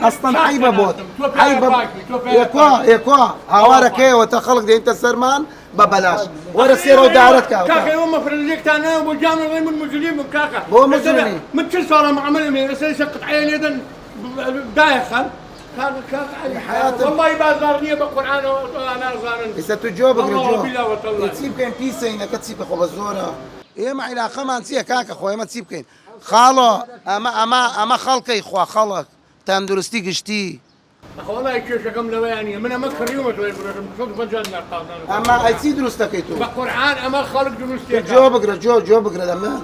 ئەسڵەن عەیبە بۆت عەیبە ئێ کوا ئێ کوا هاوارەکەیەوە تا خەڵک دێنتە سەرمان بە بەلاش وەرە سێرە و دارەت کا کاکە ئێوە مەفرەزێکتان نایە بۆ گیانە ڕێ من مجریمم کاکە بۆ مجرمی؟ من چل ساڵە معاملەم هەیە ئێستا ئێستا قطعەیە لێدەن دایەخەن کاکە کاکە عەلی حەیاتم. وەڵڵاهی بازاڕ نییە بە قورئانەوە نازانن ئێستا تو جۆ بگرە وەڵڵا جۆ وبیلا وتەڵڵا ئێ چی بکەین پیسەینەکە چی بکە خۆ بە زۆرە ئێمە عیلاقەمان چییە کاکە خۆ ئێمە چی بکەین خاڵۆ ئەمە ئەمە ئەمە خەڵکەی خوا خەڵک تەندروستی گشتی. وەڵای کێشەکەم لەوەیا نیە من ئەمە کڕیومە تۆی فرۆشم 250 دینار قازانج ئەمە ئەی چی دروست دەکەی تۆ؟ بە قورعان ئەمە خەڵک دروستێکە. جۆ بگرە جۆ جۆ بگرە لە من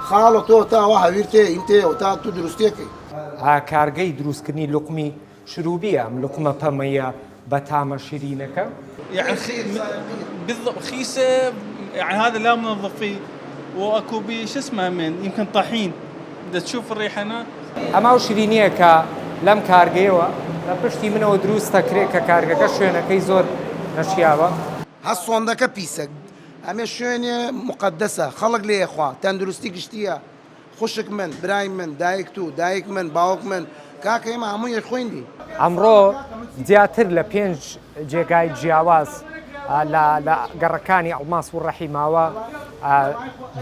خاڵۆ تۆ تا وا هەویر تێ ئین تێ و تا تو دروستێکەی. کارگەی دروستکردنی لوقمی شروبیە ئەم لوقمە پەمەیە بە تامە شیرینەکە. يعني بالضبط خيسه يعني هذا لا منظفي واكو بي شو اسمه من يمكن طحين دا تشوف الريحه هنا ئەمە ئەو شیرینییە کە لەم کارگەیەوە لە پشتی منەوە دروست دەکرێت کە کارگەکە شوێنەکەی زۆر نەشیاوە. هە سۆندەکە پیسە ئەمێ شوێنێ موقەدەسە خەڵک لێ خوا تەندروستی گشتیە خوشک من برای من دایک تو دایک من باوک من کاکە ئێمە هەموو یەک خوێن بین. ئەمڕۆ زیاتر لە پێنج جێگای جیاواز لە لە گەڕەکانی ئەڵماس و ڕەحیماوە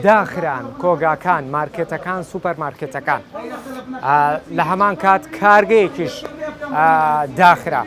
داخران، کۆگاکان، مارکێتەکان، سوپەر مارکێتەکان. لە هەمان کات کارگەیەکیش داخرا.